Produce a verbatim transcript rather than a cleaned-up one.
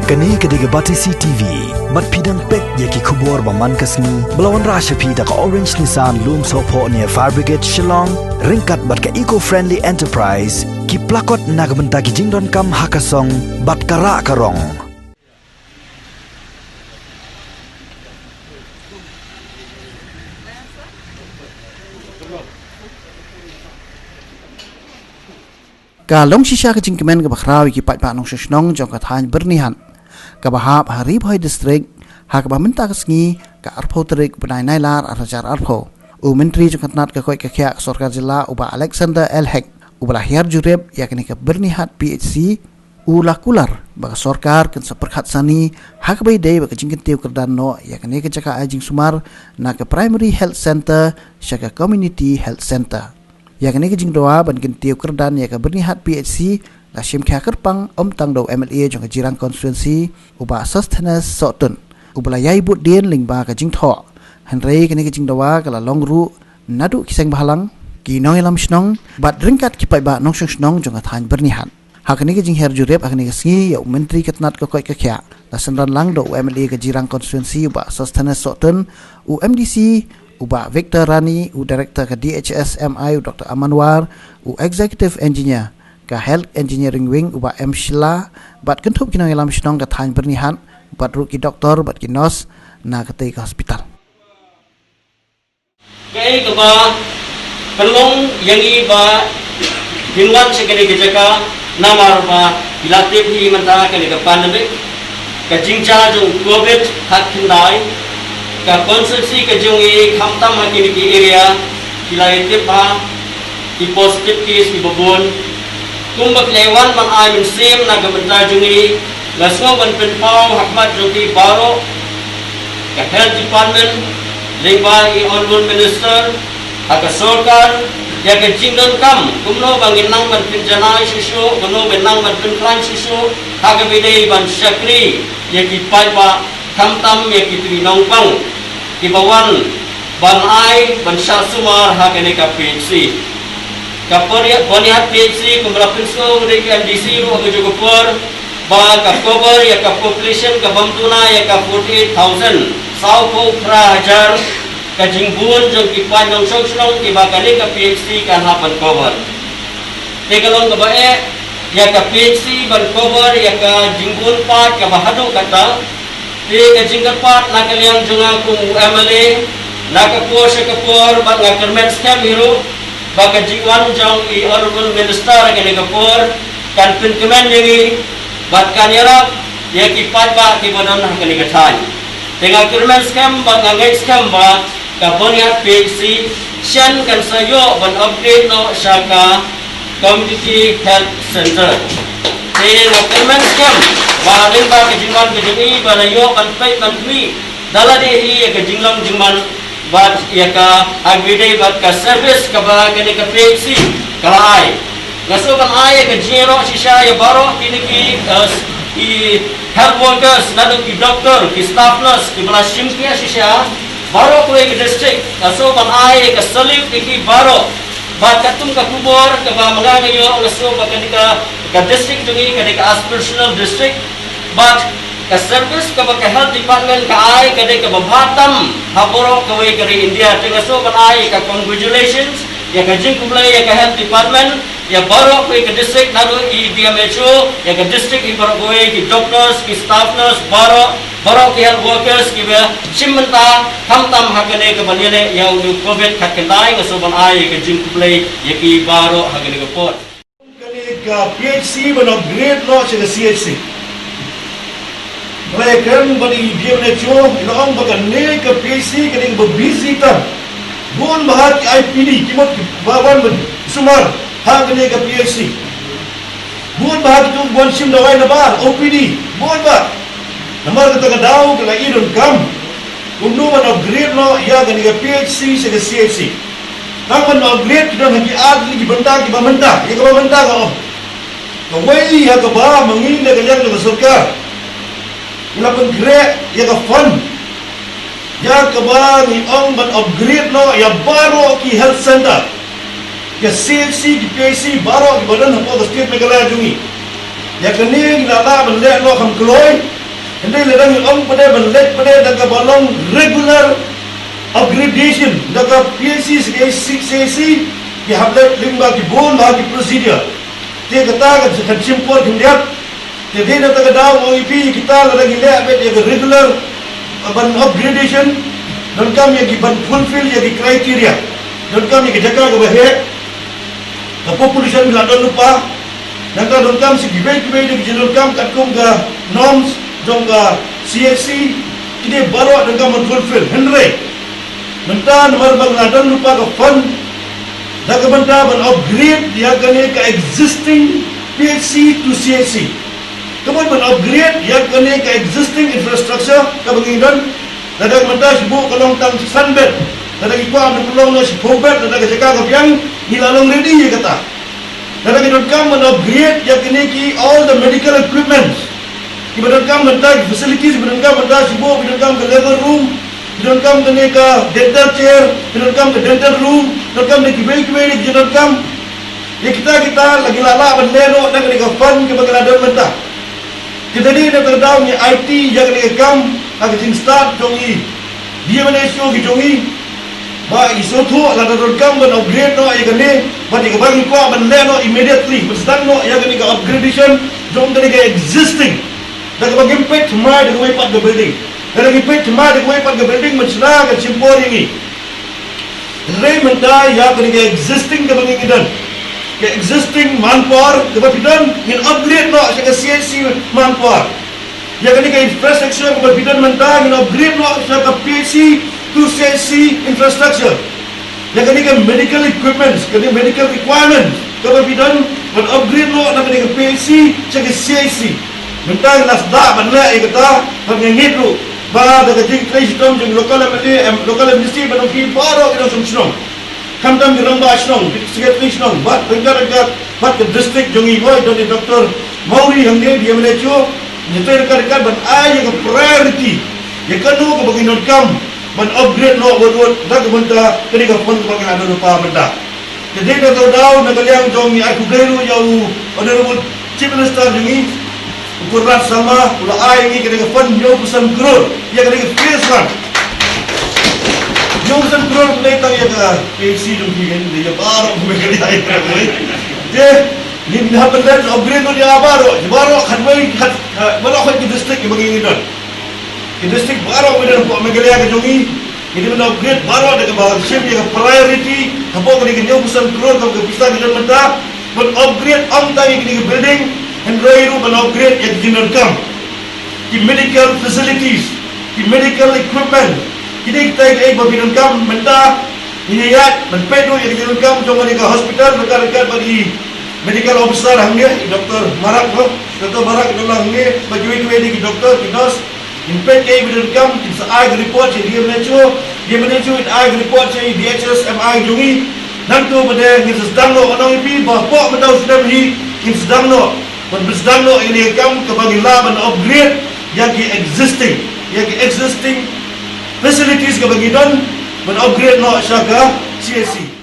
Kane ka dei ka Batesi T V. Bad phi dang peit ïa ki khubor ba man ka sngi ba la wanrah sha phi da ka Orange Nissan Lumsohphoh near Fire Brigade Shillong, ryngkat bad ka Eco Friendly Enterprise, ki plakot na ka bynta ki jingdonkam ha ka song bad ka rah ka rong. Ka long shisha ka jingkmen kaba khraw ïa ki paidbah nongshong shnong jong ka thaiñ Byrnihat, kaba hap ha Ri Bhoi District, ha kaba mynta ka sngi ka arphew tarik u bnai Nailar ar hajar arphew, u Myntri jong ka tnat ka koit ka khiah ka Sorkar Jylla u Bah Alexander L Hek, uba la hiar jurip ïa kane ka Byrnihat P H C, u la kular ba ka sorkar kan sa pyrkhat sani ha kaba ïadei bad ka jingkyntiew kyrdan noh ïa kane ka jaka ai jingsumar na ka Primary Health Centre sha ka Community Health Centre. Ïa kane ka jingdawa ban kyntiew kyrdan ïa ka Byrnihat P H C la shim khia kyrpang ym tang da u M L A jong ka Jirang Constituency, u Bah Sosthenes Sohtun, uba la ïai bud dien lyngba ka jingthoh, hynrei kane ka jingdawa ka la long ruh naduh ki seng bhalang, ki nongïalam shnong bad ryngkat ki paidbah nongshong shnong jong ka thaiñ Byrnihat. Ha kane ka jinghiar jurip ha kane ka sngi ïa u Myntri ka tnat ka koit ka khiah, la synran lang da u M L A ka Jirang Constituency u Bah Sosthenes Sohtun, u M D C u Bah Victor Rani, u Director ka D H S M I u Doctor Aman War, u Executive Engineer ka Health Engineering Wing u Bah M Shylla, bad kynthup ki nongïalam shnong ka thaiñ Byrnihat, bad ruh ki doktor bad ki nurse na katei ka hospital. Kaei kaba pynlong ïa ngi ba ngin wan sha kane ka jaka, namar ba phi la tip hi mynta kane ka pandemic, ka jingjia jong u Covid khatkhyndai, ka constituency ka jong ngi khamtam ha kine ki area, phi la ïa tip ba ki positive case kiba bun. Kumba phi la wan ban ai mynsiem na ka bynta jong ngi, nga sngew ban pynpaw ha khmat jong phi baroh, ka Health Department lyngba i Honourable Minister, ha ka sorkar, ïa ka jingdonkam kumno ba ngin nang ban pynjanai shuh shuh, kumno ba ngin nang ban pynkhlaiñ shuh shuh ha kaba ïadei ban shakri ïa ki paidbah, khamtam ïa ki tnat nongpang kiba wan ban ai ban shah sumar ha kane ka P H C. Ka Byrnihat P H C kumba la pynsngew da ka M D C ruh ha kajuh ka por, ba ka cover ïa ka population ka bym duna ïa ka forty-eight thousand, sawphew phra hajar ka jingbun jong ki paid nongshong shnong kiba kane ka P H C kan hap ban cover. Te ka long kaba eh ïa ka P H C ban cover ïa ka jingbun paid kaba haduh katta. Te ka jingkyrpad na ka liang jong nga kum u M L A, na ka por sha ka por, bad nga kyrmen skhem hi ruh ba ka jingwan jong i Honourable Minister ha kane ka por kan pynkmen ïa ngi bad kan ïarap ïa ki paidbah kiba don ha kane ka thaiñ. Te nga kyrmen skhem bad nga ngeit skhem ba ka Byrnihat P H C shen kan sa ïoh ban upgrade noh sha ka Community Health Centre. Te nga kyrmen skhem ba lyngba ka jingwan ka jong i ba la ïoh ban peit ban khmih da lade hi ïa ka jinglong jingman bad ïa ka ha kaba ïadei bad ka service kaba kane ka P H C ka la ai. Nga sngewbha ban ai ïa ka jingïaroh shisha ïa baroh kine ki, eh, ki health workers, naduh ki doktor, ki staff nurse kiba la shim khia shisha baroh kawei ka district. Nga sngewbha ban ai ïa ka salute ïa ki baroh. Bad katkum ka khubor kaba ma nga nga ïoh, nga sngew ba kane ka, ka district jong ngi ka dei ka aspirational district. Bad ka service kaba ka health department ka ai ka dei kaba bha tam ha baroh kawei ka ri India. Te nga sngewbha ban ai ka congratulations, ïa ka jingkhublei ïa ka health department, ïa baroh kawei ka district, naduh i D M H O, ïa ka district, i baroh kawei ki doctors, ki staff nurse, baroh, baroh ki health workers kiba shim bynta khamtam ha kane kaban ïaleh ïa une u Covid khatkhyndai. Nga sngewbha ban ai ïa ka jingkhublei ïa ki baroh ha kane ka por. Kane ka P H C ban upgrade noh sha ka C H C. Hynrei kren bad i D M H O, i la ong ba kane ka P H C ka dei kaba busy tam. Bun bah ki I P D, ki mut kiba wan ban sumar ha kane ka P H C. Bun bah kito kiba wan shim dawai na bar, O P D, bun bah. Namar kata ka daw ka la ïoh donkam kumno ban upgrade noh ïa kane ka P H C sha ka C H C. Tang ban upgrade ki don ha ki ar tylli ki bynta kiba mynta, ïa kaba mynta ka ong. Kawei ïa kaba ma ngi na ka liang jong ka sorkar ngi la pynkhreh ïa ka fund ïa kaba ngi ong ban upgrade noh ïa baroh ki health centre, ïa C H C, ki P H C baroh kiba don hapoh ka state Meghalaya jong ngi. Ïa kane ngi la lah ban leh noh kham kloi. Hynrei lada ngi ong pat de ban leh pat de da kaba long regular upgradation da ka P H C sha ka C H C, ki hap leh lyngba ki bun bha ki procedure. Te kata ka kan shim por khyndiat. Te dei na kata ka daw ong ïa phi, kita lada ngi leh beit ïa ka regular, uh, ban upgradation, donkam ïa ki ban fulfill ïa ki criteria. Donkam ïa ka jaka kaba heh, ka population ba la don lypa, nangta donkam sha kiwei kiwei de ki jingdonkam katkum ka norms jong ka C H C, kine baroh donkam ban fulfill. Hynrei mynta namar ba la don lypa ka fund, da ka bynta ban upgrade ïa kane ka existing P H C to C H C. Ka mut ban upgrade ïa kane ka existing infrastructure kaba ngi don. Lada mynta shibun ka long tang san bed, lada ki kwah ban pynlong noh shiphew bed, lada ka jaka ka biang, ngi la long ready ïa kata. Lada ki donkam ban upgrade ïa kine ki all the medical equipments, kiba donkam mynta ki facilities, kiba donkam mynta shibun, kiba donkam ka labor room, kiba donkam kane ka dental chair, kiba donkam ka dental room, donkam da kiwei kiwei de ki jingdonkam. Ïa kita kita la ngi la lah ban leh noh da kane ka fund kaba ngi la don mynta. Te dei na kata ka daw ngi aiti ïa kane ka kam ha ka jingstad jong i, D M N H O ki jong i, ba i sngewthuh lada donkam ban upgrade noh ïa kane, bad ïa kaba ngi kwah ban leh noh immediately, ban sdang noh ïa kane ka upgradation jong kane ka existing. Da kaba ngim peit thymmai da kawei pat ka building. Lada ngi peit thymmai da kawei pat ka building, mynta kan shim por ïa ngi. Hynrei mynta ïa kane ka existing kaba ngi don, ka existing manpower kaba phi don, ngin upgrade noh sha ka C H C manpower. Ïa kane ka infrastructure kaba phi don mynta, ngin upgrade noh sha ka P H C to C H C infrastructure. Ïa kane ka medical equipments, kane medical requirements kaba phi don, ngan upgrade noh na kane ka P H C sha ka C H C. Mynta ngi la sdang ban leh ïa kata, bad nga ngeit ruh ba da ka jingtrei shitom jong local M L A, em, local M D C, bad ki baroh ki nongshong shnong, khamtam ki rangbah shnong, ki secretary shnong, bad ryngkat ryngkat bad ka district jong ngi, hoi don i Doctor Mawrie hangne, D M N H O, ngi trei ryngkat ryngkat ban ai ïa ka priority ïa kano kaba ngi donkam ban upgrade noh wut wut da ka bynta kane ka fund kaba ngi la don lypa mynta. Te dei na kata ka daw, na ka liang jong ngi ai khublei ruh ïa u Honorable Chief Minister jong ngi, u Conrad Sangma, u la ai ngi kane ka fund hynñiewphew san klur ïa kane ka phase one. Hynñiewphew san klur, dei tang ïa ka P H C jong phi kan, dei ïa baroh kumne ka dei. Te ngin hap ban upgrade noh ïa baroh, ïa baroh khatwei khat, eh, baroh khat ki district kiba ngi don. Ki district baroh ba don hapoh Meghalaya ka jong ngi, ngi dei ban upgrade baroh da kaba shim ïa ka priority hapoh kane ka hynñiewphew san klur kaba ka pisa ka don mynta, ban upgrade ym tang ïa kine ki building, hynrei ruh ban upgrade ïa ki jingdonkam, ki medical facilities, ki medical equipment, kine kitai kiei ba phi donkam mynta. Ngi ïa ban peit ruh ïa ki jingdonkam jong kane ka hospital, ryngkat ryngkat bad i medical officer hangne, i Doctor Marak, no? Doctor Marak i don lang hangne, bad kiwei kiwei de ki doctor, ki nurse. Ngin peit kaei ba ki donkam, kin sa ai ka report sha D M N H O, D M N H O in ai ka report sha D H S M I jong ngi. Nangta pat de ngin sa sdang noh, nga ong ïa phi ba hapoh mynta u snem hi ngin sdang noh. Ban pynsdang noh ïa kane ka kam kaba ngi lah ban upgrade ïa ki existing, ïa ki existing facilities kaba ngi don, ban upgrade noh sha ka C H C.